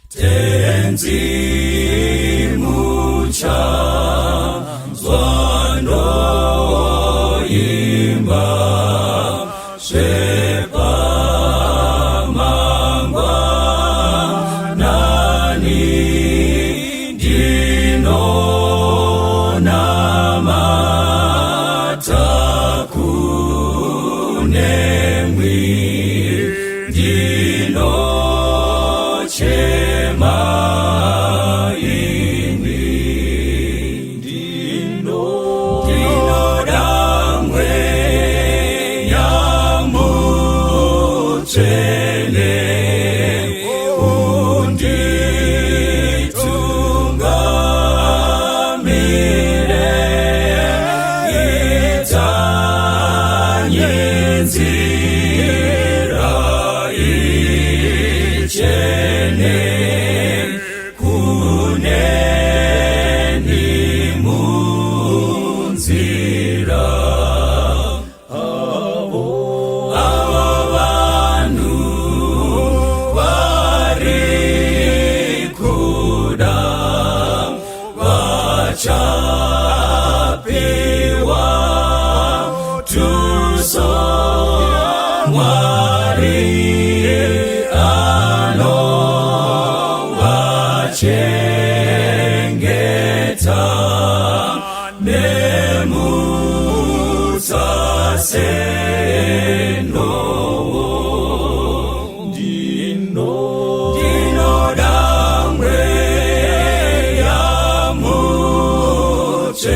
Tenzi muchanzwa ndoimba zvepamangwanani ndinonamata kunemwi ndinochema imwi ndinoda mweya mutsvene unditungamire itanye nzira ichene kuneni munzira avo vanhu vari kuda vachapiwa tuso Mwari anovachengeta nemutsa senowo ndinoda mweya mutsvene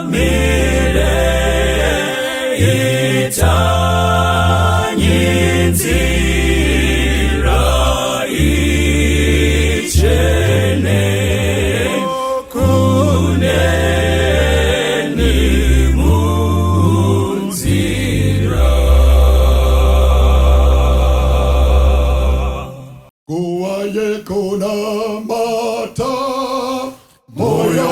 unditungamire itanye nzira ichene kuneni munzira. Nguva yekunamata moyo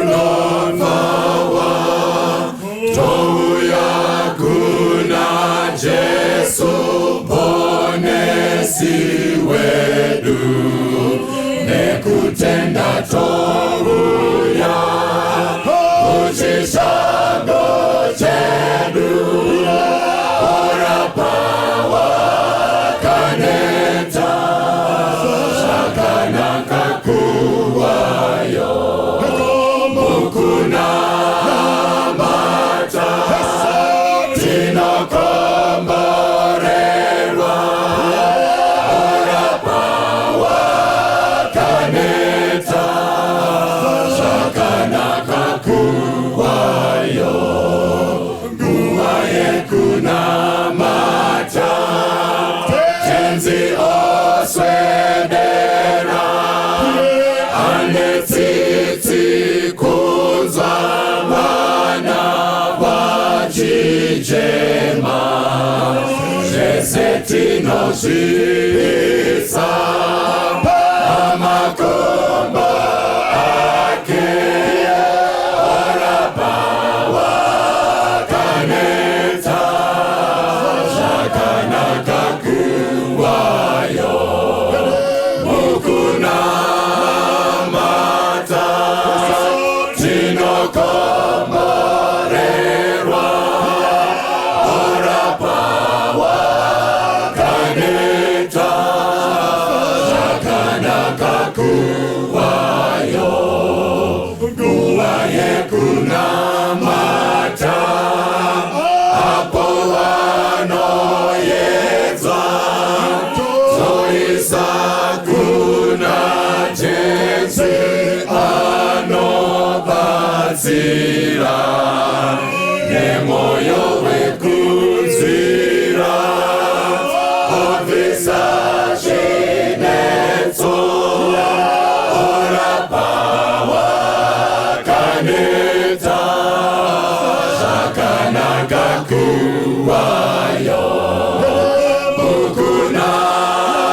unopfawa touya kuna Jesu Muponesi wedu nekutenda touya kuchishango chedu orapa wakaneta zvakanaka kuvayo mukunamata tinokomborerwa orapa wakaneta zvakanaka kuvayo nguva yekunamata Tenzi oswedera ane tsitsi kunzwa vana vachichema zvese tinozvisa pamakumbo ake orapa wakaneta zvakanaka kuvayo mukunamata tinokomborerwa orapa wakaneta zvakanaka kuvayo nguva yekunamata apo vanoyedzwa toisa kuna Jesu anobatsira nemoyo wekunzwira obvisa zvinetso orapa wakaneta zvakanaka kuvayo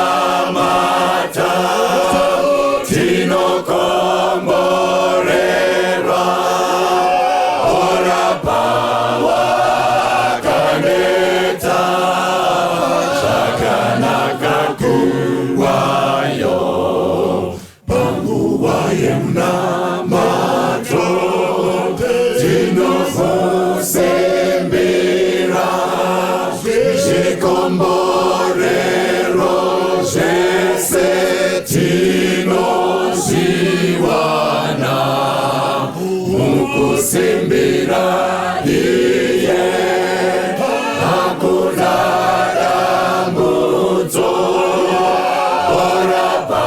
mukunamata tinokomborerwa orapa Tinosimbira iye, hakuna dambudzo, oramba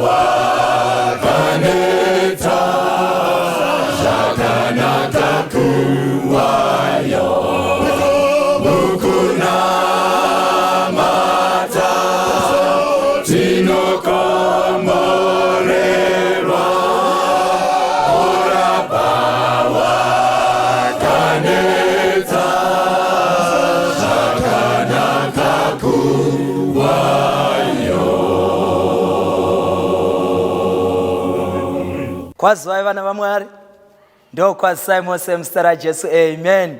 wakaneta, zvakanaka kuwayo mukunamata, tinokomborerwa, oramba wakaneta, zvakanaka kuwayo. Kwazivai vana vaMwari, ndokwazisai mose muzita raJesu, amen.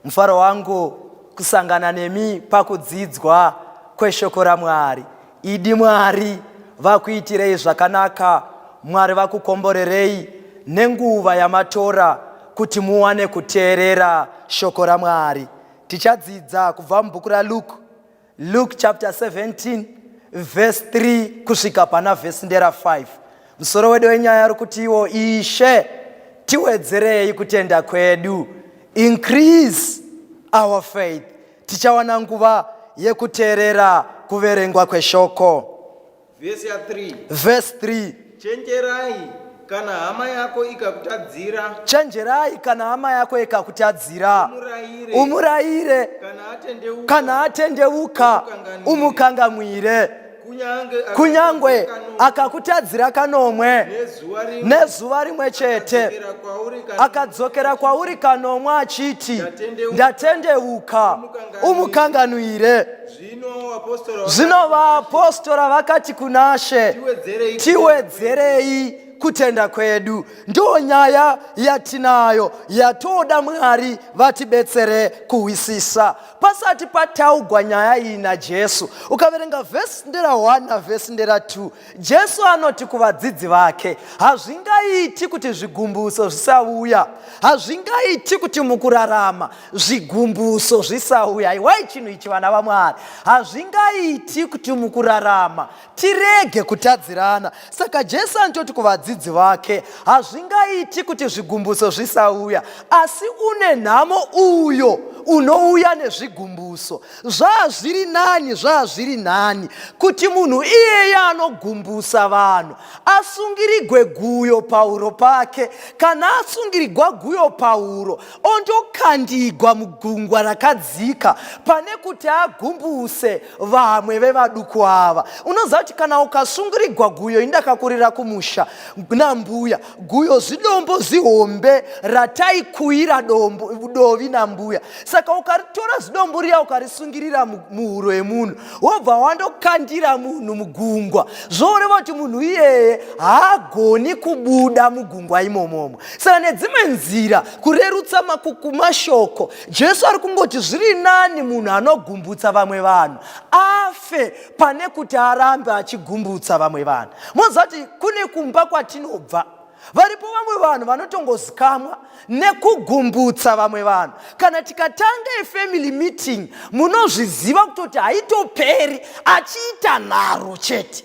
Mufaro wangu kusangana nemi pakudzidzwa kweshoko raMwari. Idi Mwari vakuitirei zvakanaka, Mwari vakukomborerei nenguva yamatora kuti muwane kuteerera shoko raMwari. Tichadzidza kubva mubhuku raLuke, Luke chapter 17 verse 3 kusvika pana vhesi ndera 5. Musoro wedu wenyaya uri kuti iwo Ishe tiwedzerei kutenda kwedu, increase our faith. Tichawana nguva yekuteerera kuverengwa kweshoko. Vhesi ya 3. Verse 3. Chenjerai kana hama yako ikakutadzira. Chenjerai kana hama yako ikakutadzira. Umurayire. Umurayire. Kana atendeuka. Kana atendeuka umukangamwire. Kunyange Kunyangwe akakutadzira kanomwe nezuva rimwe chete akadzokera kwauri kanomwe achiti ndatendeuka, umukanganwire. Zvino vaapostora vakati kunaShe, tiwedzerei kutenda kwedu. Ndiyo nyaya yatinayo yatoda Mwari vatibetsere kuhwisisa. Pasati pataugwa nyaya iyi naJesu, ukaverenga vhesi ndera 1 navhesi ndera 2, Jesu anoti kuvadzidzi vake, hazvingaiti kuti zvigumbuso zvisauya, hazvingaiti kuti mukurarama zvigumbuso zvisauya. Iwai chinhu ichi vana vaMwari, hazvingaiti kuti mukurarama tirege kutadzirana. Saka Jesu anototi kuvadzidzi vake, hazvingaiti kuti zvigumbuso zvisauya, asi une nhamo uyo unouya nezvigumbuso. Zvazviri nani, zvazviri nani kuti munhu iyeye anogumbusa vanhu asungirigwe guyo pauro pake. Kana asungirigwa guyo pauro, ondokandigwa mugungwa rakadzika, pane kuti agumbuse vamwe vevaduku ava. Unoziva kuti kana ukasungirigwa guyo, indakakurira kumusha nambuya, guyo zidombo zihombe rataikuira dombo, dovi nambuya. Saka ukaritora zidombo riya ukarisungirira muhuro yemunhu, wobva wandokandira munhu mugungwa, zvoreva kuti munhu iyeye haagoni kubuda mugungwa imomomo. Saka nedzimwe nzira, kurerutsa mashoko, Jesu ari kungoti zviri nani munhu anogumbutsa vamwe vanhu afe pane kuti arambe achigumbutsa vamwe vanhu. Moziva kuti kune kumba kwatinobva, varipo vamwe vanhu vanotongozikamwa nekugumbutsa vamwe vanhu. Kana tikatanga efamily meeting, munozviziva kutoti haitoperi, achiita nharo chete.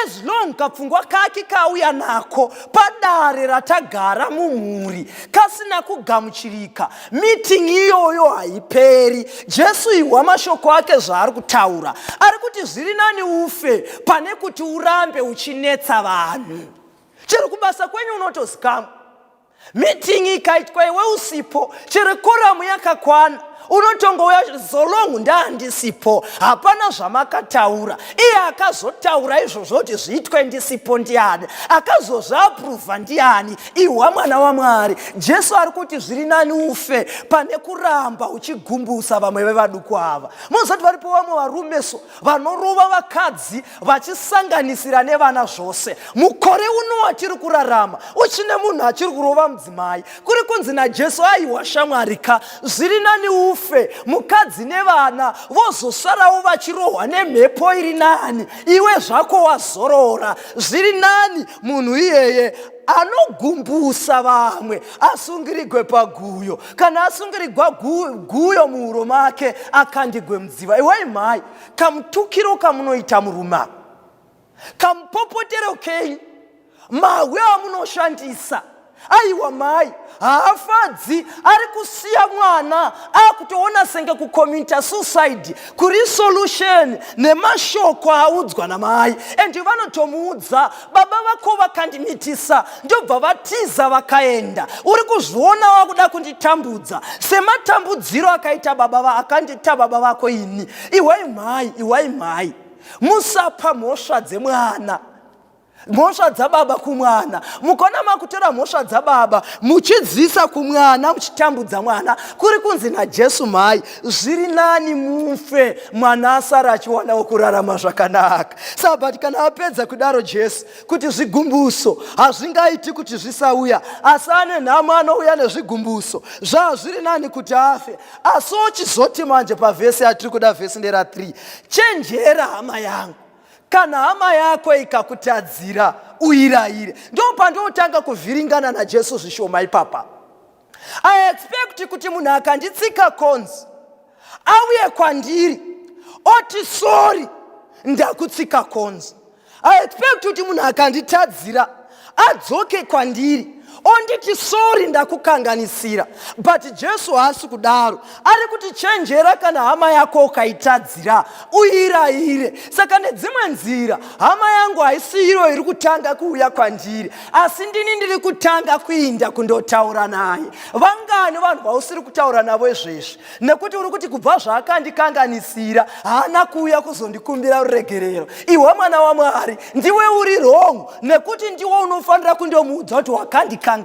As long kapfungwa kake kauya nako padare ratagara mumhuri kasina kugamuchirika, meeting iyoyo haiperi. Jesu ihwa mashoko ake zvaari kutaura. Ari kuti zviri nani ufe pane kuti urambe uchinetsa vanhu. Chero kubasa kwenyu unotozikamwa. Meeting ikaitwa iwe usipo, chero koramu yakakwana, unotongouya zolong ndaandisipo, hapana zvamakataura. Iye akazotaura izvozvo kuti zviitwe ndisipo ndiani? Akazozviapruvha ndiani? Ihwa mwana waMwari. Jesu ari kuti zviri nani ufe pane kuramba uchigumbusa vamwe vevaduku ava. Mozati varipo vamwe varume so vanorova vakadzi vachisanganisira nevana zvose. Mukore uno watiri kurarama uchine munhu achiri kurova mudzimai, kuri kunzi naJesu, aiwa shamwari ka, zviri nani ufe, mukadzi nevana vozosarawo vachirohwa nemhepo iri nani, iwe zvako wazorora. Zviri nani munhu iyeye anogumbusa vamwe asungirigwe paguyo. Kana asungirigwa guyo muhuro make, akandigwe mudziva. Iwai mhai, kamutukiro kamunoita murume apa, kamupopotero kenyu, mahwe amunoshandisa Aiwa mai haafadzi, ari kusiya mwana akutoona senge kucommitta suicide kuri solution nemashoko audzwa namai. And vanotomuudza, baba vako vakandimitisa ndobva vatiza vakaenda, uri kuzviona wakuda kunditambudza sematambudziro akaita baba akandiita baba vako ini. Iwai mhai, iwai mhai, musapa mhosva dzemwana, mhosva dzababa kumwana. Mukona makutora mhosva dzababa muchidzisa kumwana, muchitambudza mwana. Kuri kunzi naJesu, mhai, zviri nani mufe, mwana asara achiwanawo kurarama zvakanaka. Saka but kana apedza kudaro Jesu kuti zvigumbuso hazvingaiti kuti zvisauya, asi ane nhamo anouya nezvigumbuso, zvazviri nani kuti afe. Asi ochizoti manje pavhesi yatiri kuda, vhesi ndera 3, chenjera hama yangu, kana hama yako ikakutadzira uirayire. Ndo pandotanga kuvhiringana naJesu zvishoma ipapa. I expect kuti munhu akanditsika konzi auye kwandiri oti, "Sorry, ndakutsika konzi." I expect kuti munhu akanditadzira adzoke kwandiri onditi, "Sorry, ndakukanganisira." But Jesu haasi kudaro. Ari kuti chenjera, kana hama yako ukaitadzira uirayire. Saka nedzimwe nzira hama yangu haisi iro iri kutanga kuuya kwandiri, asi ndini ndiri kutanga kuinda kundotaura naye. Vangani vanhu vausiri kutaura navo izvezvi nekuti uri kuti kubva zvaakandikanganisira haana kuuya kuzondikumbira ruregerero? Iwe mwana waMwari, ndiwe uri wrong, nekuti ndiwe unofanira kundomuudza kuti wakandikanganisira.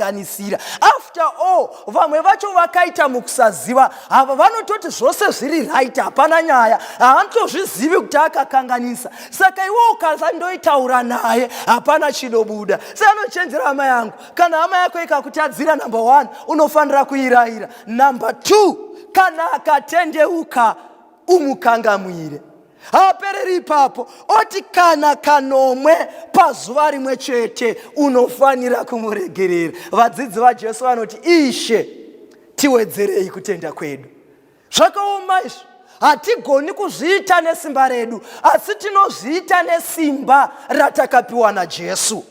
After all, vamwe vacho vakaita mukusaziva. Hava vanototi zvose zviri right, hapana nyaya, haanotozvizivi kuti akakanganisa. Saka iwe ukasandoitaura naye, hapana chinobuda. Seanochenjera hama yangu, kana hama yako ikakutadzira, number one, unofanira kuirayira. Number two, kana akatendeuka umukangamwire. Haapereri ipapo, oti kana kanomwe pazuva rimwe chete unofanira kumuregerera. Vadzidzi vaJesu vanoti, "Ishe, tiwedzerei kutenda kwedu." Zvakaoma izvi, hatigoni kuzviita nesimba redu, asi tinozviita nesimba ratakapiwa naJesu.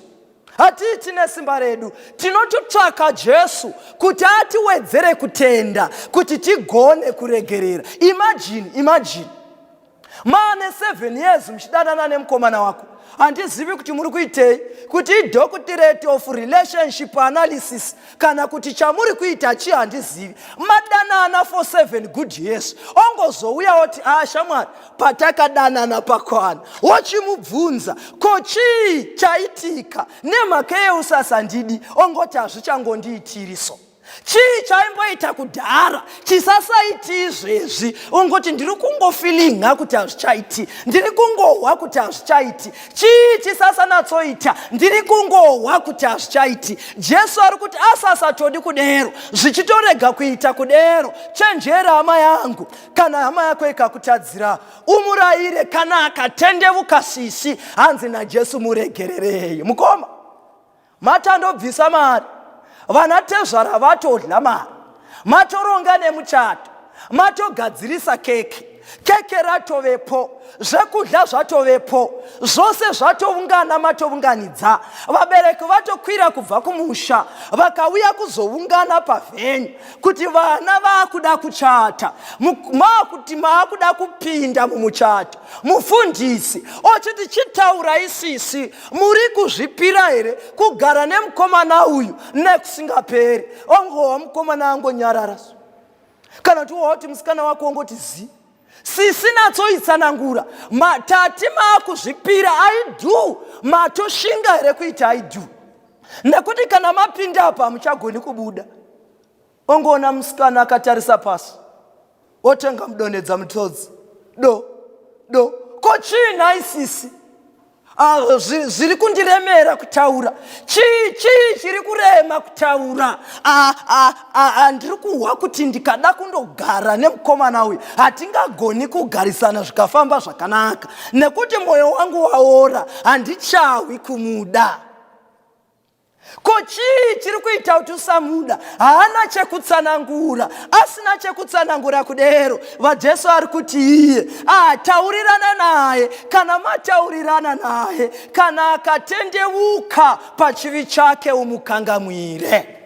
Hatiiti nesimba redu, tinototsvaka Jesu kuti atiwedzere kutenda kuti tigone kuregerera. Imagine, imagine maane 7 years muchidanana nemukomana wako. Handizivi kuti muri kuitei, kuti idoctorate of relationship analysis kana kuti chamuri kuita chii, handizivi. Madanana for 7 good years, ongozouya oti, "A shamwari, patakadanana pakwana." Wochimubvunza, "Ko chii chaitika? Nemhaka yeusasandidi?" Ongoti, "Hazvichangondiitiriso." Chii chaimboita kudhara chisasaiti izvezvi? Ungoti, "Ndiri kungofeelinga kuti hazvichaiti, ndiri kungohwa kuti hazvichaiti." Chii chisasanatsoita? "Ndiri kungohwa kuti hazvichaiti." Jesu ari kuti asasatodi kudero, zvichitorega kuita kudero. Chenjera hama yangu, kana hama yako ikakutadzira umurayire. Kana akatendevuka sisi, hanzi naJesu muregererei. Mukoma, matandobvisa mari, vana tezvara vatodya mari, matoronga nemuchato, matogadzirisa keke, keke ratovepo, zvekudya zvatovepo, zvose zvatoungana, matounganidza vabereki, vatokwira kubva kumusha vakauya kuzoungana pavenue kuti vana vaakuda kuchata, maakuti maakuda kupinda mumuchato. Mufundisi ochiti, "Chitaurai sisi, muri kuzvipira here kugara nemukomana uyu nekusingaperi?" Ongowa mukomana angonyarara, kana kuti woti musikana wako ongoti zi. Sisi, natsoitsanangura, tati maakuzvipira, "I do," matoshinga here kuita "I do"? Nekuti kana mapinda apa hamuchagoni kubuda. Ongoona musikana akatarisa pasi, otenga mudonhedza mutodzi, do do. "Ko chii nhai sisi?" "Ah, zviri kundiremera kutaura." "Chii? Chii chiri kurema kutaura?" "Ah, ah, ah, ah, ndiri kuhwa kuti ndikada kundogara nemukomana uyu hatingagoni kugarisana zvikafamba zvakanaka, nekuti mwoyo wangu waora, handichawi kumuda." "Ko chii chiri kuita kuti usamuda?" Haana chekutsanangura. Asina chekutsanangura kudero, vaJesu ari kuti iye ataurirana naye. Kana mataurirana naye, kana akatendeuka pachivi chake, umukangamwire.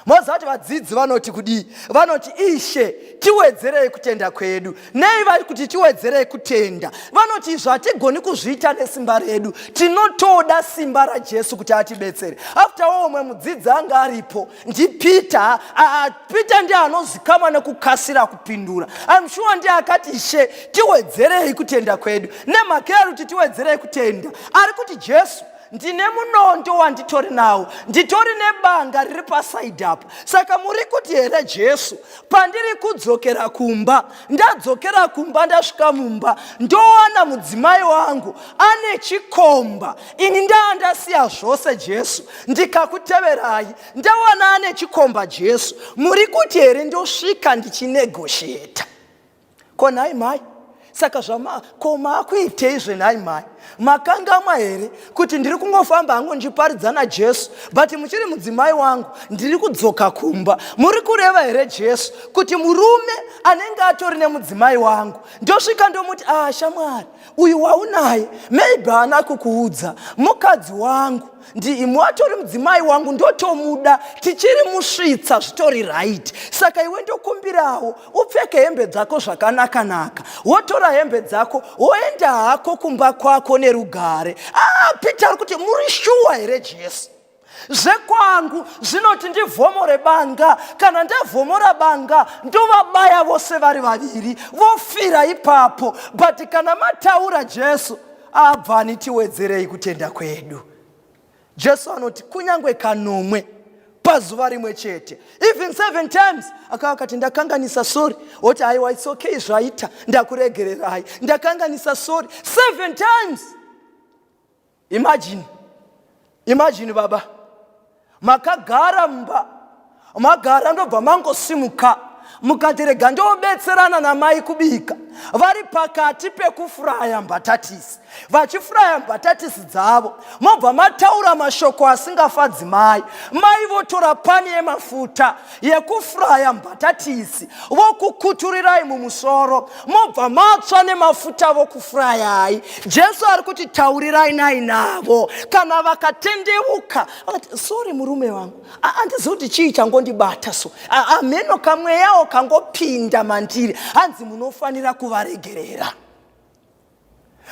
Moziva kuti vadzidzi vanoti kudii? Vanoti, Ishe, tiwedzerei kutenda kwedu. Nei vari kuti tiwedzerei kutenda? Vanoti izvo hatigoni kuzviita nesimba redu, tinotoda simba raJesu kuti atibetsere. After all, umwe mudzidzi anga aripo ndiPeter. Peter ndiye anozikamwa nekukasira kupindura. I'm sure ndiye akati, Ishe, tiwedzerei kutenda kwedu. Nemhaka yari kuti tiwedzerei kutenda, ari kuti Jesu, ndine munondo wanditori nawo, nditori nebanga riri pasaidhi apa. Saka muri kuti here Jesu, pandiri kudzokera kumba, ndadzokera kumba, ndasvika mumba, ndowana mudzimai wangu ane chikomba, ini ndaa ndasiya zvose Jesu ndikakuteverai, ndawana ane chikomba Jesu, muri kuti here ndosvika ndichinegosheta? Ko nhai mhai, saka zvama ko maakuitei zvenhai mhai? Makangamwa here kuti ndiri kungofamba hangu ndichiparidza naJesu, but muchiri mudzimai wangu, ndiri kudzoka kumba. Muri kureva here Jesu kuti murume anenge atori nemudzimai wangu, ndosvika ndomuti, ah shamwari, uyu waunaye maybe haana kukuudza, mukadzi wangu, ndiimwe atori mudzimai wangu, ndotomuda, tichiri musvitsa, zvitori right. Saka iwe ndokumbirawo upfeke hembe dzako zvakanaka-naka, wotora hembe dzako woenda hako kumba kwako nerugare. Ah, Peter ari kuti, muri shuwa here Jesu? Zvekwangu zvinoti ndivhomore banga, kana ndavhomora banga ndovabaya vose vari vaviri, vofira ipapo. But kana mataura Jesu, abvani tiwedzerei kutenda kwedu. Jesu anoti kunyange kanomwe pazuva rimwe chete, even 7 times, akava akati ndakanganisa, sorry, woti aiwa, it's okay, zvaita, ndakuregererai, ndakanganisa, sorry, 7 times. Imagine, imagine baba, makagara mumba, magara, ndobva mangosimuka mukati rega ndobetserana namai kubika. Vari pakati pekufuraya mbatatisi, vachifuraya mbatatisi dzavo, mobva mataura mashoko asingafadzi mai. Mai votora pani yemafuta yekufuraya mbatatisi, vokukuturirai mumusoro, mobva matsva nemafuta vokufurayai. Jesu ari kuti taurirai nai navo, kana vakatendeuka vakati, sorry murume wangu, handizivi kuti chii changondibata, so amheno kamweyawo kangopinda mandiri. Hanzi munofanira kuvaregerera.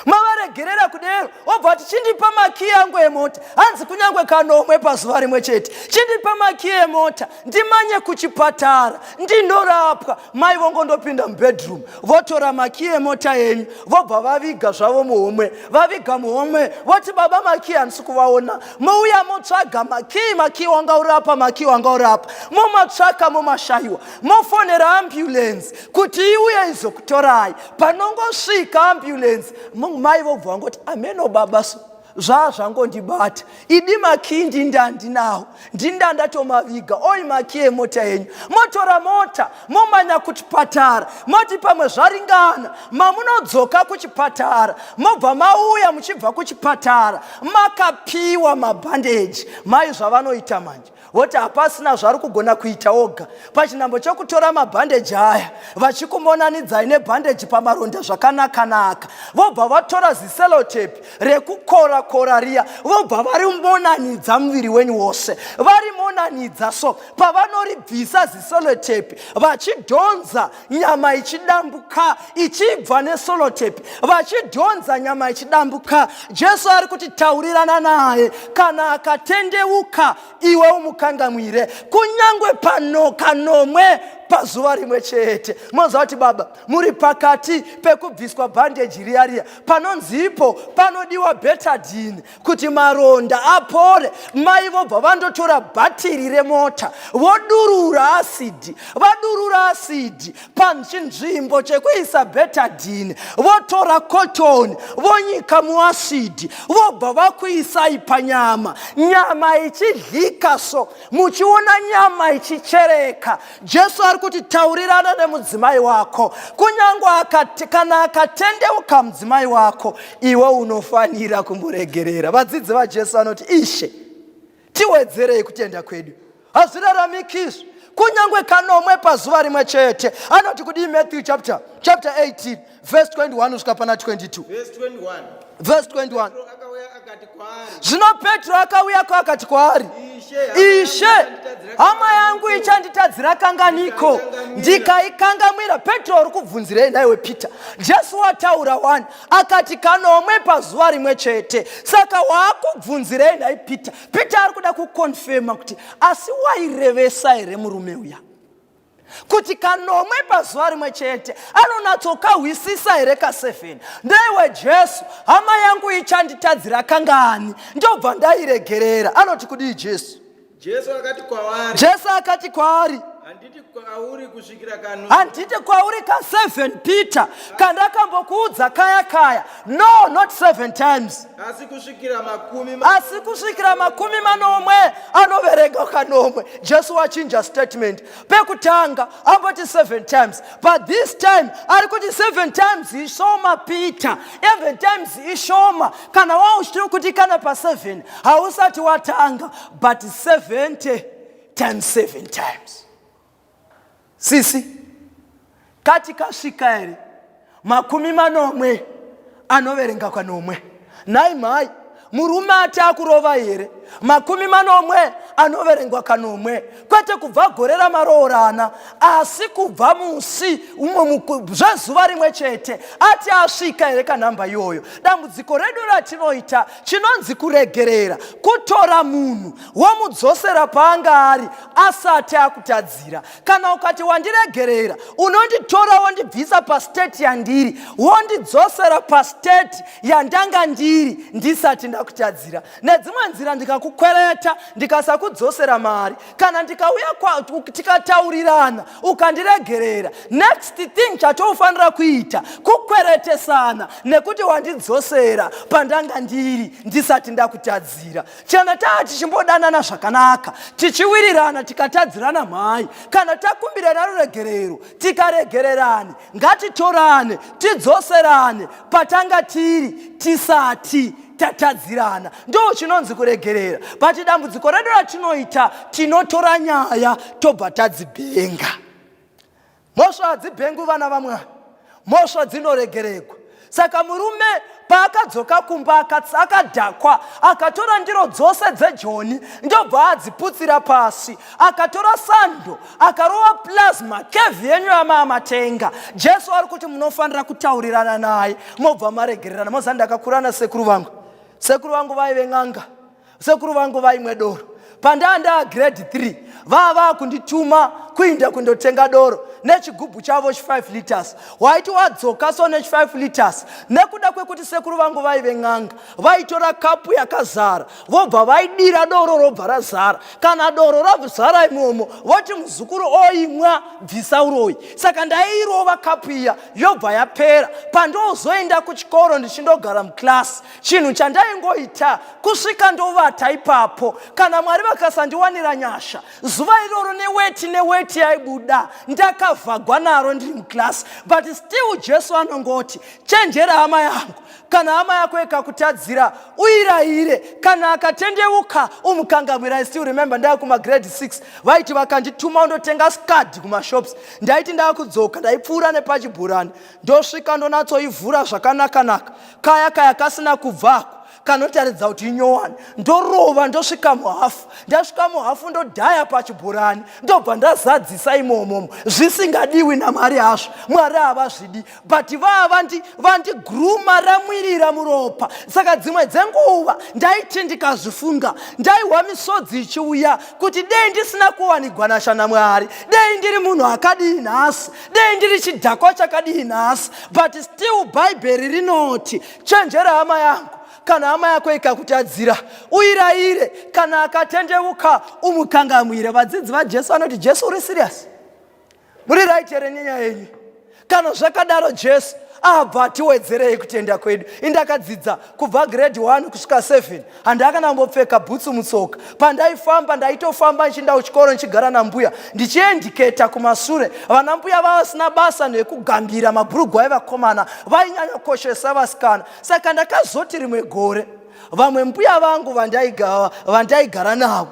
Mavaregerera kudero, wobva kuti chindipa makiyi angu emota. Hanzi kunyange kanomwe pazuva rimwe chete, chindipa makiyi emota ndimanye kuchipatara ndinorapwa. Mai vongondopinda mubedroom, votora makiyi emota yenyu, vobva vaviga zvavo muhomwe. Vaviga muhomwe, voti baba, makiyi handisi kuvaona. Mouya motsvaga makiyi, makiyi wanga uri apa, makiyi wanga uri apa, momatsvaka, momashayiwa. Mofonera ambulance kuti iuye izokutorai. Panongosvika ambulance, mai vobva vangoti, ameno baba, so zvaa zvangondibata, idi makiyi ndinda ndinawo, ndinda ndatomaviga, oi makiyi emota yenyu. Motora mota, momanya kuchipatara, moti pamwe zvaringana. Mamunodzoka kuchipatara, mobva mauya muchibva kuchipatara makapiwa mabhandeji. Mai zvavanoita manje, voti hapasina zvari kugona kuita oga. Pachinhambo chokutora mabhandeji aya vachikumonanidzai nebhandeji pamaronda zvakanaka-naka, vobva vatora zisellotape rekukora kora riya, vobva varimonanidza muviri wenyu wose. Varimonanidza so, pavanoribvisa zisellotape, vachidhonza nyama ichidambuka ichibva nesellotape, vachidhonza nyama ichidambuka. Jesu ari kuti taurirana naye, kana akatendeuka iwe umukangamwire, kunyange pano kanomwe pazuva rimwe chete. Moziva kuti baba, muri pakati pekubviswa bhandeji riya riya, panonzipo panodiwa betadine kuti maronda apore. Mai vobva vandotora bhatiri remota, vodurura asidi. Vadurura asidi pachinzvimbo chekuisa betadine, votora cotton, vonyika muasidi, vobva vakuisai panyama, nyama ichidyika so, muchiona nyama ichichereka. Jesu ari kuti taurirana nemudzimai wako, kunyange kana akatendeuka mudzimai wako, iwe unofanira kumuregerera. Vadzidzi vaJesu vanoti, Ishe, tiwedzerei kutenda kwedu, hazviraramiki izvi, kunyange kanomwe pazuva rimwe chete. Anoti kudii? Matthew chapter 18 verse 21 kusvika pana 22. Verse 21. Verse 21. Petro akauya akati akati kwaari, Zvino Petro akauyako akati kwaari, Ishe, Ishe, hama yangu ichanditadzira kanganiko ndikaikangamwira? Petro uri kubvunzirei naiwe Peter? Jesu wataura wani akati kanomwe pazuva rimwe chete, saka waakubvunzirei nhai Peter? Peter ari kuda kukonfema kuti asi wairevesa here murume uya kuti kanomwe pazuva rimwe chete anonatsokahwisisa here ka7? Ndeiwe Jesu, hama yangu ichanditadzira kangani ndobva ndairegerera? Anoti kudii Jesu? Jesu akati kwavari, Jesu akati kwaari, Handiti kwauri kusvikira kanomwe, Handiti kwauri ka7, Peter, kandakambokuudza kaya kaya. No, not 7 times, asi kusvikira makumi asi kusvikira 70 anoverenga kanomwe. Jesu wachinja statement. Pekutanga amboti 7 times, but this time ari kuti 7 times ishoma, Peter. 7 times ishoma. Kana wauchitiri kuti kana pa7 hausati watanga, but 70 times 7 times. Sisi, kati kasvika here 70 anoverenga kanomwe? Nhai mhai, murume ati akurova here 70 anoverengwa kanomwe? Kwete kubva gore ramaroorana, asi kubva musi umwe zvezuva rimwe chete. Ati asvika here kanhamba iyoyo? Dambudziko redu ratinoita, chinonzi kuregerera kutora munhu womudzosera paanga ari asati akutadzira. Kana ukati wandiregerera, unonditora wondibvisa pastate yandiri, wondidzosera pastate yandanga ndiri ndisati ndakutadzira. Nedzimwe nzira, ndikakukwereta ndikasakudzosera mari, kana ndikauya tikataurirana ukandiregerera, next thing chatofanira kuita kukweretesana, nekuti wandidzosera pandanga ndiri ndisati ndakutadzira. Chana taa tichimbodanana zvakanaka, tichiwirirana, tikatadzirana mhai, kana takumbirana ruregerero tikaregererane, ngatitorane tidzoserane patanga tiri tisati tatadzirana. Ndo chinonzi kuregerera. But dambudziko redu ratinoita, tinotora nyaya tobva tadzibhenga. Mhosva hadzibhengwi, vana vaMwari. Mhosva dzinoregeregwa. Saka murume paakadzoka kumba akadhakwa, akatora ndiro dzose dzejoni ndobva adziputsira pasi, akatora sando akarova plasma kevi yenyu yamaamatenga. Jesu ari kuti munofanira kutaurirana naye mobva maregererana. Moza ndakakura nasekuru vangu. Sekuru vangu vaive n'anga. Sekuru vangu vaimwe doro. Pandaa ndaa grade 3, vava vakundituma kuinda kundotenga doro nechigubhu chavo chi5 liters. Waiti wadzoka so nechi5 liters, nekuda kwekuti sekuru vangu vaive n'anga, vaitora kapu yakazara vobva vaidira doro, robva razara. Kana doro razara imomo, voti, "Muzukuru, oimwa, bvisa uroyi." Saka ndairova kapu iya yobva yapera. Pandozoenda kuchikoro, ndichindogara muklasi, chinhu chandaingoita kusvika ndovata ipapo. Kana Mwari vakasandiwanira nyasha zuva iroro, neweti neweti yaibuda, ndakavhagwa naro ndiri muklasi. But still Jesu anongoti, "Chenjera hama yangu. Kana hama yako ikakutadzira, uirayire. Kana akatendeuka, umukangamwira." I still remember ndava kumagrade 6, vaiti vakandituma undotenga Scud kumashops, ndaiti ndakudzoka ndaipfuura nepachibhurani, ndosvika ndonatsoivhura zvakanaka-naka, kaya kaya kasina kubvako kanotaridza kuti inyowani, ndorova, ndosvika muhafu. Ndasvika muhafu, ndodhaya pachibhurani, ndobva ndazadzisa imomomo. Zvisingadiwi naMwari hazvo, Mwari havazvidi, but vava vandiguruma ramwirira muropa. Saka dzimwe dzenguva ndaiti ndikazvifunga, ndaihwa misodzi ichiuya kuti dei ndisina kuwanigwa nasha naMwari, dei ndiri munhu akadii nhasi, dei ndiri chidhakwa chakadii nhasi. But still Bhaibheri rinoti, "Chenjera hama yangu. Kana hama yako ikakutadzira, uirayire. Kana akatendeuka, umukangamwire." Vadzidzi vaJesu vanoti, "Jesu, uri serious? Muri right here nenyaya yenyu?" Kana zvakadaro, Jesu abva atiwedzerei kutenda kwedu. Indakadzidza kubva grade 1 kusvika 7, handakana bhutsu mutsoka. Pandaifamba, ndaitofamba ndichienda kuchikoro ndichigara nambuya, ndichiendiketa kumasure. Vana mbuya vavasina basa nekugambira mabhurugwa evakomana, vainyanya kukoshesa vasikana. Saka ndakazoti rimwe gore, vamwe mbuya vangu vandaigara navo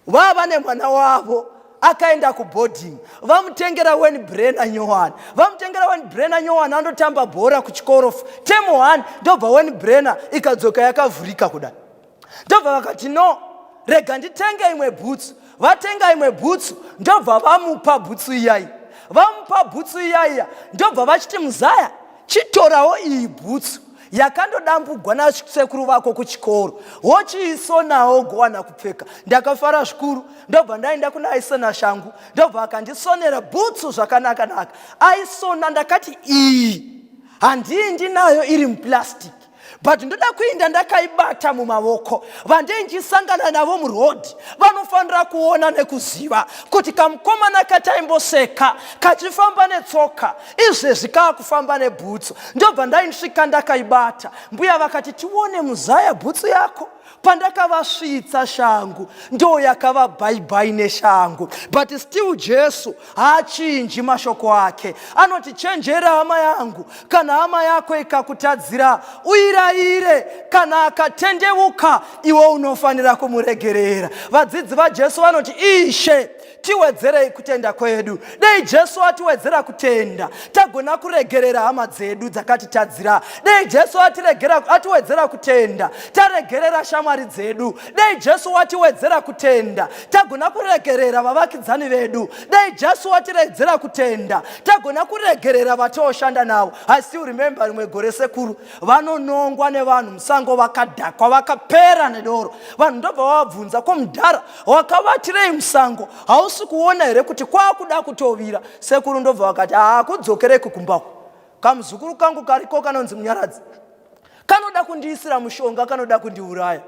vava nemwana wavo. Akaenda kuboarding, vamutengera Weinbrenner nyowani, vamutengera Weinbrenner nyowani, andotamba bhora kuchikoro term 1. Ndobva Weinbrenner ikadzoka yakavhurika kudai. Ndobva vakati, "No, rega nditenge imwe bhutsu." Vatenga imwe bhutsu, ndobva vamupa bhutsu iyai. Vamupa bhutsu iyaiya, ndobva vachiti, "Muzaya, chitorawo iyi bhutsu yakandodambugwa nasekuru vako kuchikoro, wochiisonawo gowana kupfeka." Ndakafara zvikuru. Ndobva ndaenda kuna aisona shangu, ndobva akandisonera bhutsu zvakanaka-naka. Aisona, ndakati, "Iyi handii ndinayo iri muplastic, but ndoda kuinda ndakaibata mumavoko. Vandei ndichisangana navo murodhi vanofanira kuona nekuziva kuti kamukomana kataimboseka kachifamba netsoka, izvezvi kaakufamba nebhutsu." Ndobva ndaisvika ndakaibata. Mbuya vakati, "Tione, muzaya, bhutsu yako." Pandakavasvitsa shangu, ndo yakava bye-bye neshangu. But still Jesu haachinji mashoko ake. Anoti, "Chenjera, hama yangu, kana hama yako ikakutadzira, uirayire. Kana akatendeuka, iwe unofanira kumuregerera." Vadzidzi vaJesu vanoti, "Ishe, tiwedzerei kutenda kwedu." Dei Jesu atiwedzera kutenda, tagona kuregerera hama dzedu dzakatitadzira. Dei Jesu atiwedzera kutenda, taregerera shamwari dzedu. Dei Jesu watiwedzera kutenda, tagona kuregerera vavakidzani vedu. Dei Jesu watiredzera kutenda, tagona kuregerera vatooshanda navo. I still remember rimwe gore sekuru vanonongwa nevanhu musango, vakadhakwa, vakapera nedoro. Vanhu ndobva vavabvunza, "Ko mudhara, wakavatirei musango? Hausi kuona here kuti kwakuda kutovira?" Sekuru ndobva vakati, "Haakudzokereki kumbako. Kamuzukuru kangu kariko kanonzi Munyaradzi, kanoda kundiisira mushonga, kanoda kundiuraya."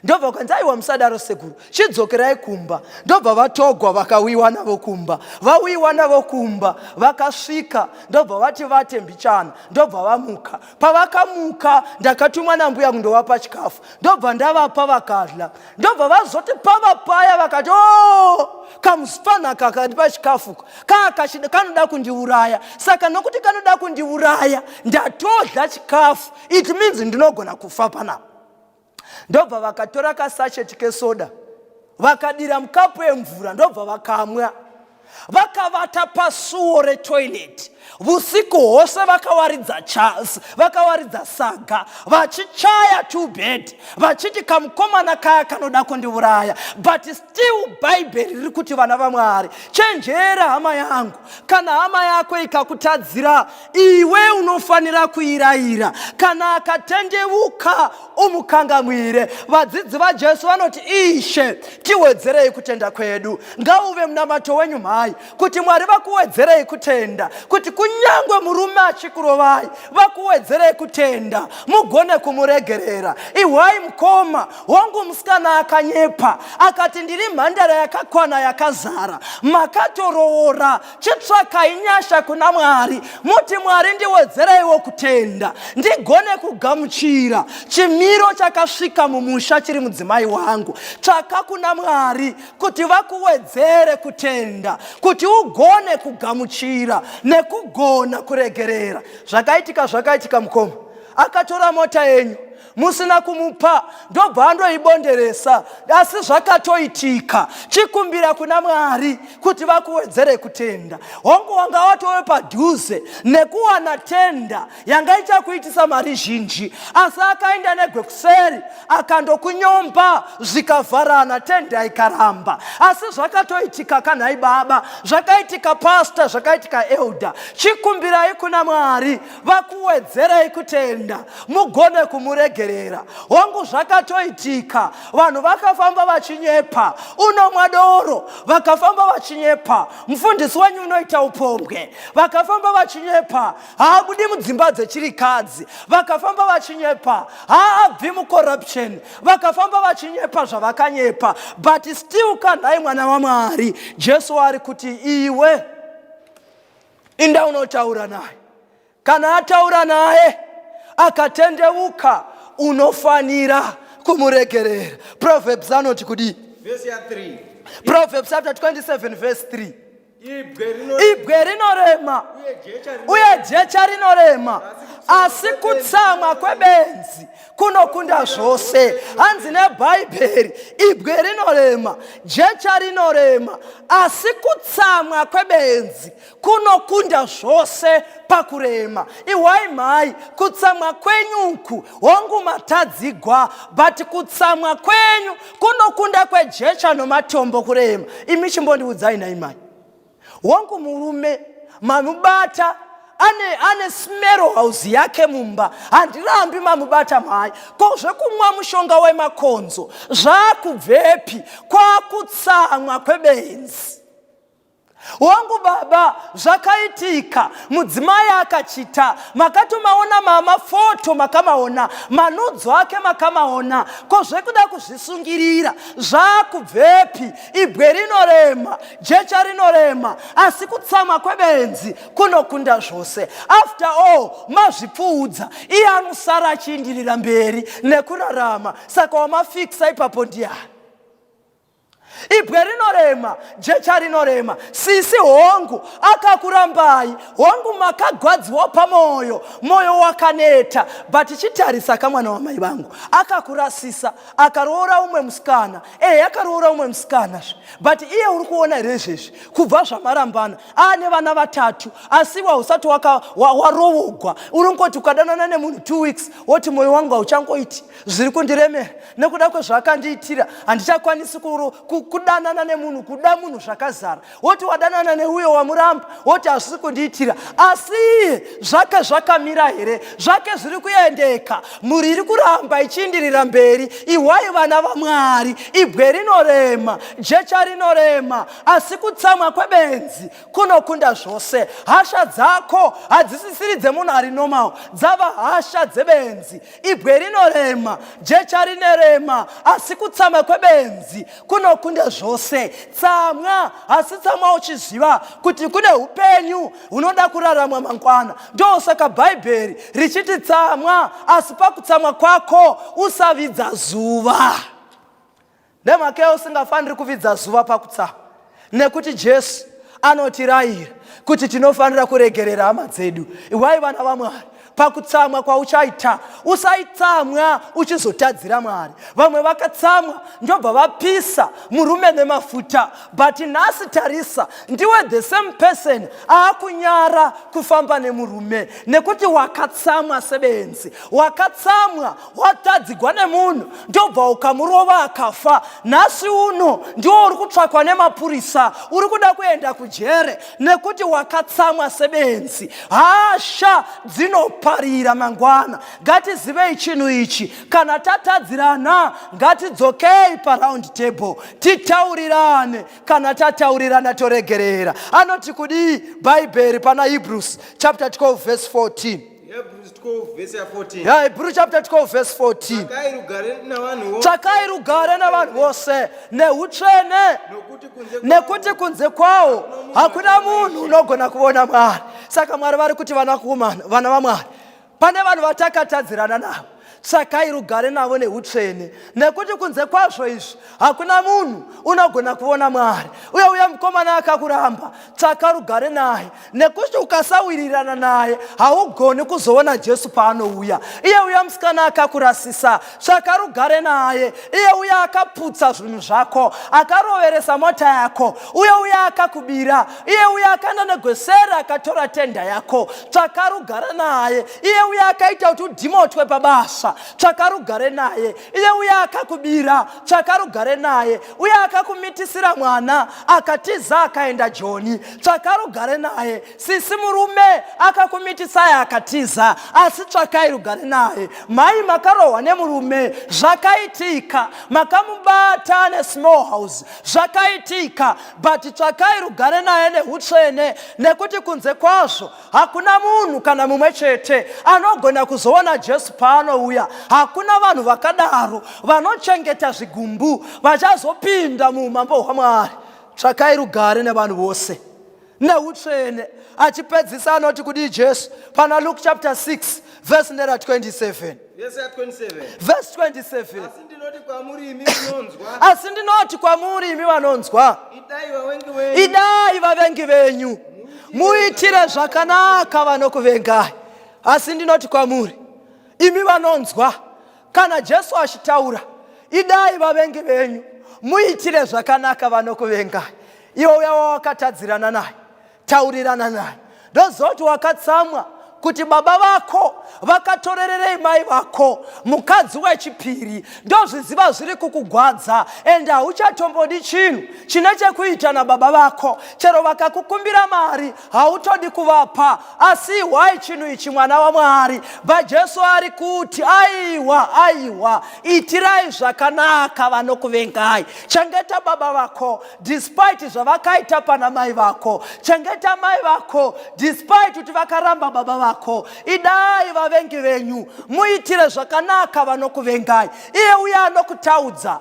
Ndobva ukanzi, "Aiwa, musadaro sekuru, chidzokerai kumba." Ndobva vatogwa, vakawiwa navo kumba. Vawiwa navo kumba, vakasvika, ndobva vati vate mbichana, ndobva vamuka. Pavakamuka, ndakatumwa nambuya kundovapa chikafu. Ndobva ndavapa, vakadya. Ndobva vazoti pava paya vakati, "O, kamufanaka kandipa chikafu kanoda kundiuraya. Saka nokuti kanoda kundiuraya, ndatodya chikafu, it means ndinogona kufa panapa." Ndobva vakatora kasachet kesoda, vakadira mukapu yemvura, ndobva vakamwa. Vakavata pasuo retoilet usiku hwose, vakawaridza saga, vachichaya to bed, vachiti, "Kamukomana kaya kanoda kundiuraya." But still Bhaibheri riri kuti, vana vaMwari, chenjera, hama yangu, kana hama yako ikakutadzira, iwe unofanira kuirayira. Kana akatendeuka, umukangamwire. Vadzidzi vaJesu vanoti, "Ishe, tiwedzerei kutenda kwedu." Ngauve munamato wenyu, mhai, kuti Mwari vakuwedzerei kutenda, kuti kunyangwe murume achikurovai, vakuwedzerei kutenda, mugone kumuregerera. Ihwai mukoma wangu, musikana akanyepa akati, "Ndiri mhandara yakakwana, yakazara." Makatoroora, chitsvakai nyasha kuna Mwari, muti, "Mwari, ndiwedzereiwo kutenda, ndigone kugamuchira chimiro chakasvika mumusha chiri mudzimai wangu." Tsvaka kuna Mwari kuti vakuwedzere kutenda, kuti ugone kugamuchira nekugona kuregerera. Zvakaitika, zvakaitika. Mukoma akatora mota yenyu musina kumupa, ndobva andoibonderesa, asi zvakatoitika. Chikumbira kuna Mwari kuti vakuwedzere kutenda. Hongu, wanga watove padhuze nekuwana tender yanga ichakuitisa mari zhinji, asi akaenda negwekuseri akandokunyomba, zvikavharana, tender ikaramba. Asi zvakatoitika kanhai baba, zvakaitika pastor, zvakaitika elder. Chikumbirai kuna Mwari vakuwedzerei kutenda, mugone kumuregerera. Hongu, zvakatoitika. Vanhu vakafamba vachinyepa, unomwa doro. Vakafamba vachinyepa, mufundisi wenyu unoita upombwe. Vakafamba vachinyepa, haabudi mudzimba dzechirikadzi. Vakafamba vachinyepa, haabvi mucorruption. Vakafamba vachinyepa zvavakanyepa, but still kanhai mwana waMwari, Jesu ari kuti, "Iwe inda unotaura naye. Kana ataura naye akatendeuka, unofanira kumuregerera." Proverbs anoti kudii? Vhesi ya3. Proverbs chapter 27 verse 3. Ibwe rinorema uye jecha rinorema, asi kutsamwa kwebenzi kunokunda zvose. Hanzi neBhaibheri, ibwe rinorema, jecha rinorema, asi kutsamwa kwebenzi kunokunda zvose pakurema. Ihwai mhai, kutsamwa kwenyuku, hongu matadzigwa, but kutsamwa kwenyu kunokunda kwejecha nomatombo kurema. Imi chimbondiudzai nhai mhai, hongu murume mamubata ane, ane smero house yake mumba, handirambi mamubata mhai, ko zvekumwa mushonga wemakonzo zvakubvepi? Kwakutsamwa kwebenzi. Wangu baba, zvakaitika mudzimai akachita, makatomaona mamafoto, makamaona manudzo ake, makamaona, ko zvekuda kuzvisungirira zvakubvepi? Ibwe rinorema, jecha rinorema, asi kutsamwa kwebenzi kunokunda zvose. After all mazvipfuudza, iye anosara achiindirira mberi nekurarama. Saka wamafikisa ipapo ndiani? Ibwe rinorema, jecha rinorema. Sisi, hongu akakurambai, hongu makagwadziwa pamwoyo, mwoyo wakaneta, but chitarisa kamwana wamai vangu, akakurasisa, akaroora umwe musikana. Ehe, akaroora umwe musikana zve, but iye uri kuona here izvezvi kubva zvamarambana aane vana 3, asi iwe hausati warovogwa. Uri kungoti ukadanana nemunhu 2 weeks woti mwoyo wangu hauchangoiti, zviri kundiremera nekuda kwezvaakandiitira, handichakwanisi kudanana nemunhu, kuda munhu zvakazara. Woti wadanana neuyo wamuramba, woti hazvisi kundiitira, asi iye zvake zvakamira here? Zvake zviri kuendeka, mhuri iri kuramba ichiindirira mberi. Ihwai vana vaMwari, ibwe rinorema, jecha rinorema, asi kutsamwa kwebenzi kunokunda zvose. Hasha dzako hadzisisiri dzemunhu ari normal, dzava hasha dzebenzi. Ibwe rinorema, jecha rinorema, asi kutsamwa kwebenzi kunokunda zvose. Tsamwa, asi tsamwa uchiziva kuti kune upenyu hunoda kuraramwa mangwana. Ndosaka Bhaibheri richiti tsamwa, asi pakutsamwa kwako usavidza zuva. Nemhaka usingafaniri kuvidza zuva pakutsamwa, nekuti Jesu anotirayira kuti tinofanira kuregerera hama dzedu. Iwai vana vaMwari, pakutsamwa kwauchaita usaitsamwa uchizotadzira Mwari. Vamwe vakatsamwa ndobva vapisa murume nemafuta, but nhasi tarisa, ndiwe the same person aakunyara kufamba nemurume nekuti wakatsamwa sebenzi. Wakatsamwa watadzigwa nemunhu ndobva ukamurova akafa. Nhasi uno ndiwo uri kutsvakwa nemapurisa, uri kuda kuenda kujere nekuti wakatsamwa sebenzi. Hasha dzinoparira mangwana. Ngatizivei chinhu ichi, kana tatadzirana ngatidzokei paround table titaurirane. Kana tataurirana toregerera. Anoti kudii Bhaibheri pana Hebrews chapter 12 verse 14? Hebrews 12 verse ya 14. Yeah, Hebrews chapter 12 verse 14. Tsvakai rugare navanhu vose, Tsvakai rugare navanhu vose neutsvene, nokuti kunze nekuti kunze kwawo hakuna munhu unogona kuona Mwari. Saka Mwari vari kuti vana kumana, vana vaMwari, pane vanhu vatakatadzirana navo, tsvakai rugare navo neutsvene, nekuti kunze kwazvo izvi hakuna munhu unogona kuona Mwari. Uye uya mukomana akakuramba, tsvaka rugare naye, nekuti ukasawirirana naye haugoni kuzoona Jesu paanouya. Iye uya musikana akakurasisa, tsvaka rugare naye. Iye uya akaputsa zvinhu zvako, akaroveresa mota yako, uye uya akakubira, iye uya akaenda negwesera akatora tenda yako, tsvaka rugare naye. Iye uya akaita kuti udhimotwe pabasa, tsvaka rugare naye. Iye uya akakubira, tsvaka rugare naye. Uye akakumitisira mwana akatiza akaenda Joni, tsvaka rugare naye. Sisi, murume akakumitisai akatiza, asi tsvakai rugare naye. Mai, makarohwa nemurume, zvakaitika, makamubata nesmall house, zvakaitika, but tsvakai rugare naye neutsvene, nekuti kunze kwazvo hakuna munhu kana mumwe chete anogona kuzoona Jesu paanouya. Hakuna vanhu vakadaro vanochengeta zvigumbu vachazopinda muumambo hwaMwari. Tsvakai rugare nevanhu vose. Neutsvene. Achipedzisa anoti kudii Jesu pana Luke chapter 6 verse nera 27. Verse ya 27. Verse 27. Asi ndinoti kwamuri imi munonzwa. Asi ndinoti kwamuri imi vanonzwa. Idai vavengi venyu. Idai vavengi venyu. Muitire zvakanaka vanokuvengai. Asi ndinoti kwamuri imi vanonzwa kana Jesu achitaura, idai vavengi venyu, muitire zvakanaka vanokuvengai. Iwe uya wawakatadzirana naye, taurirana naye. Ndoziva kuti wakatsamwa kuti baba vako vakatorererei mai vako mukadzi wechipiri. Ndozviziva zviri kukugwadza ende hauchatombodi chinhu chine chekuita nababa vako. Chero vakakukumbira mari hautodi kuvapa. Asi ihwai chinhu ichi mwana waMwari. BaJesu ari kuti aiwa, aiwa, itirai zvakanaka vanokuvengai. Chengeta baba vako despite zvavakaita pana mai vako. Chengeta mai vako despite kuti vakaramba baba vako. Idai vavengi venyu, muitire zvakanaka vanokuvengai. Iye uya anokutaudza,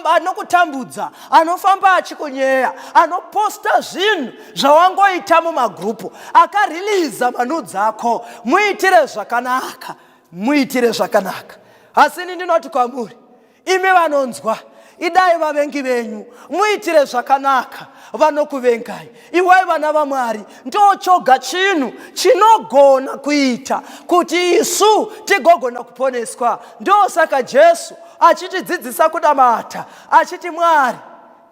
anokutambudza, anofamba achikunyeya, anoposta zvinhu zvawangoita mumagrupu, akariliza manudzi ako, muitire zvakanaka, muitire zvakanaka. Asi ini ndinoti kwamuri imi vanonzwa, idai vavengi venyu, muitire zvakanaka vanokuvengai. Iwai vana vaMwari, ndochoga chinhu chinogona kuita kuti isu tigogona kuponeswa. Ndosaka Jesu achitidzidzisa kunamata achiti, Mwari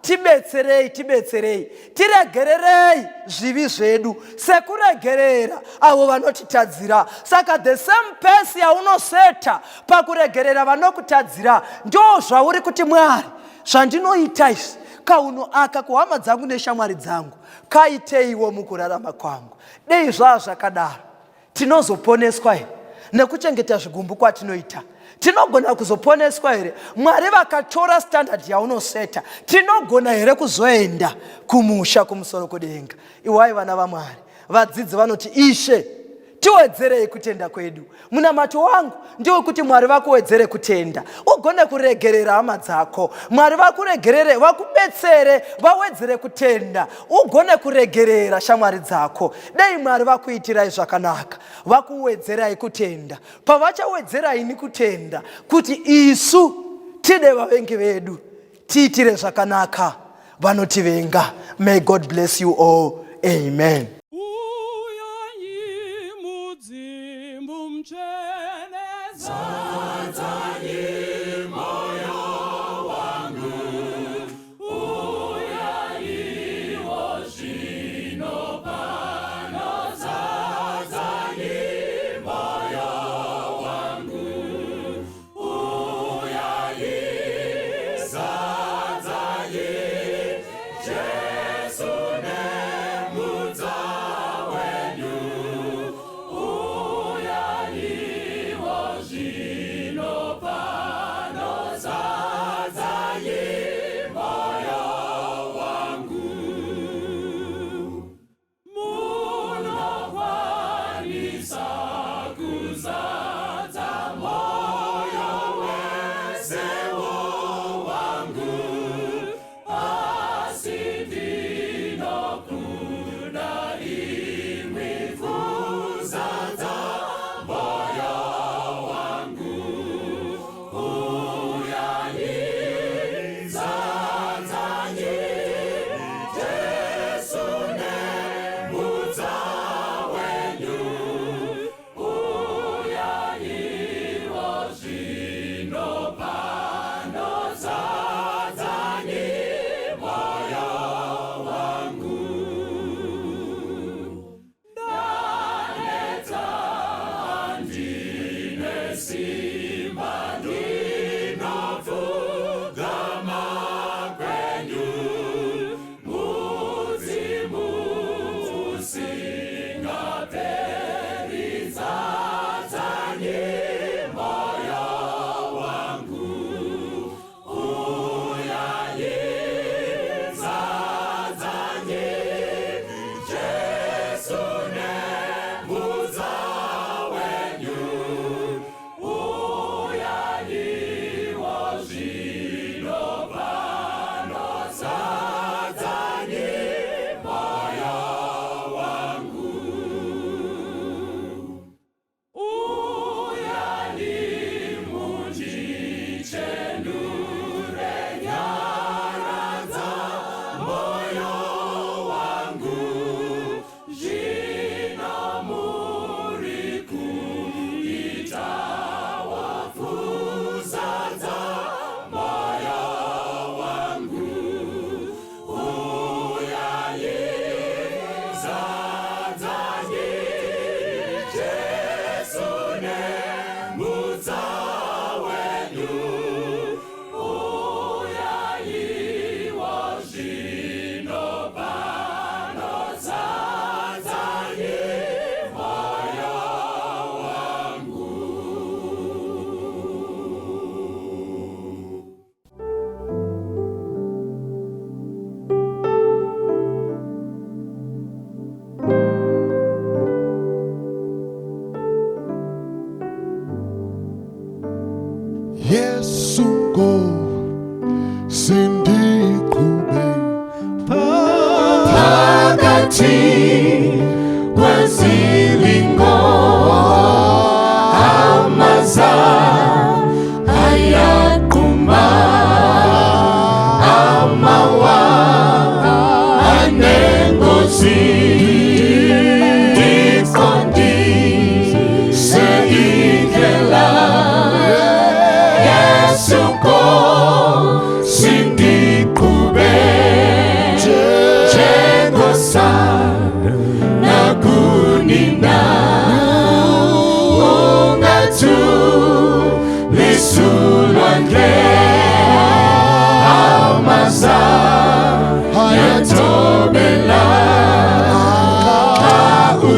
tibetserei, tibetserei, tiregererei zvivi zvedu sekuregerera avo vanotitadzira. Saka the same pace yaunoseta pakuregerera vanokutadzira, ndo zvauri kuti Mwari, zvandinoita izvi kauno aka kuhama dzangu neshamwari dzangu, kaiteiwo mukurarama kwangu. Dei zvaa zvakadaro, tinozoponeswa here nekuchengeta zvigumbu kwatinoita? Tinogona kuzoponeswa here? Mwari vakatora standard yaunoseta, tinogona here kuzoenda kumusha kumusoro kudenga? Iwai vana vaMwari, vadzidzi vanoti, Ishe tiwedzerei kutenda kwedu. Munamato wangu ndewekuti Mwari vakuwedzere kutenda, ugone kuregerera hama dzako. Mwari vakuregerere, vakubetsere, vawedzere kutenda, ugone kuregerera shamwari dzako. Dei Mwari vakuitirai zvakanaka, vakuwedzerai kutenda. Pavachawedzera ini kutenda kuti isu tide vavengi vedu, tiitire zvakanaka vanotivenga. May God bless you all. Amen. Uyai mudzimu mutsvene, zadzai moyo wangu, uyaiwo zvino pano, zadzai moyo wangu, uyai, zadzai, Jesu nemudza wenyu, uyaiwo zvino pano, zadzai moyo wangu. Munokwanisa kuzadza moyo wese wangu, asi ndinokuda imwi kuzadza moyo wangu. Uyai, zadzai, Jesu nemudza wenyu, uyaiwo zvino pano, zadzai moyo wangu. Ndaneta, handine simba, ndinopfugama kwenyu, mudzimu usingaperi, zadzai moyo wangu. Uyai, zadzai, Jesu nemudza wenyu,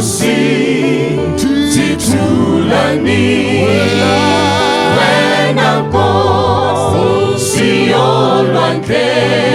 Nkosi Titulani Wena Nkosi yolwandle.